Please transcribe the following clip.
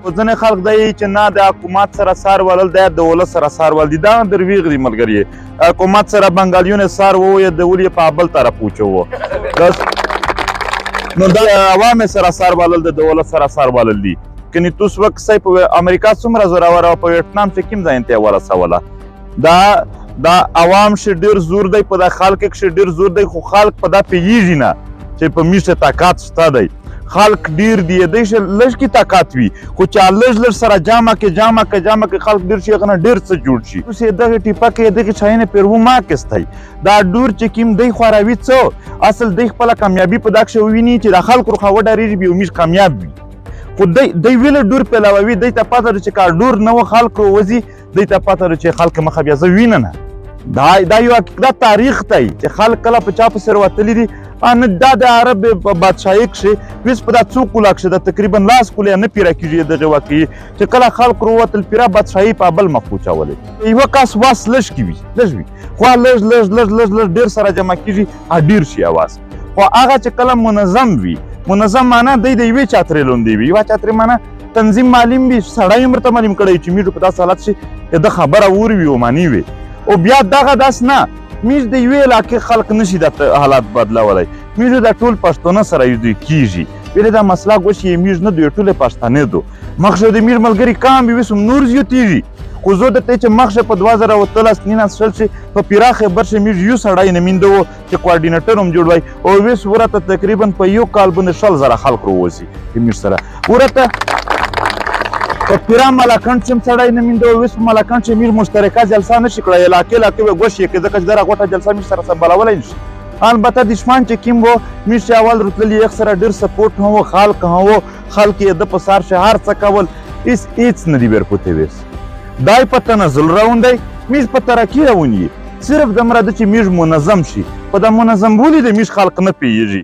خو ځینې خلک دا یي چې نه، د حکومت سره سار ولل دی، د ولس سره سار ول دي. دا درویغ دي ملګري. حکومت سره بنګالیونه سار وویل، د ولې په بل طرف وچوو. نو دا عوام سره سار ولل د ولس سره سار ولل دي. کني توس وخت سي په امریکا څومره زورور او په ویتنام چې کوم ځای ته ورسوله. دا عوام شي ډیر زور دی، په دا خلک کې ډیر زور دی، خو خلک په دا پیږي نه چې په میشه طاقت شته دی. خلک ډیر دی، د شي لږ کې طاقت وي، خو چې لږ لږ سره جامه کې جامه کې جامه کې خلک ډیر شي، غنه ډیر څه جوړ شي. اوس یې دغه ټیپه کې دغه چاینه پیرو ما کېستای. دا ډور چې کیم دی خوراوي څه اصل دی، خپل کامیابی په داک شو ویني چې د خلکو خو وډاریږي به میش کامیاب وي. خو دی ویل ډور پیلاوي، دی ته پته ده چې کار ډور نو خلک وځي، دی ته پته ده چې خلک مخه بیا زه وینه نه. دا یو حقیقت تاریخ دی چې خلک کله په چا پسې وتلي دي. ان دا د عرب په بادشاهي کښې ویس په دا څو کله کښې دا تقریبا لاس کله نه پیره کېږي دغه واقعي چې کله خلک وروتل، پیره بادشاهي په بل مخ وچولې. یو کس واس لږ کې وي، لږ وي، خو لږ لږ لږ لږ لږ ډېر سره جمع کېږي، ډېر شي اواز. خو هغه چې کله منظم وي، منظم معنا دی د یوې چاترې لوندې وي، یوه چاترې معنا تنظیم معلوم وي، سړی هم ورته معلوم کړی چې میږو په داسې حالت شي چې د خبره اوري وي او معنی وي. او بیا دغه داس نه میږ د یوې علاقې خلک نشي د حالات بدلولی. میږ د ټول پښتانه سره یو ځای کیږي. ویلې دا مسله ګوشي میږ نه دوی ټول پښتانه دو مخ د میر ملګری کام وي وسم نور زیاتیږي. خو زه درته چې مخ په 2013 نینه شل شي په پیراخه برشه میږ یو سړی نه میندو چې کوارډینیټر هم جوړ وای او ویس ورته تقریبا په یو کال باندې 20,000 خلک روزي میږ سره. ورته په پیرا ملاکنډ چې سړی نه میندو، ویس په ملاکنډ چې میر مشترکه جلسه نشي کړای، علاقې علاقې به ګوشي کې، ځکه چې دا غوټه جلسه میر سره سمبالولای نشي. البته دشمن چې کیم وو میر چې اول رتللی یخ سره ډیر سپورټ هم وو، خلک هم وو، خلک یې د په سار شي هر څه کول، هیڅ هیڅ نه دی ورپوتې. ویس دای په تنزل روان دی، میز په ترقي روان یي. صرف دمره د چې میږ منظم شي، په دا منظم ولې د میږ خلک نه پیږي.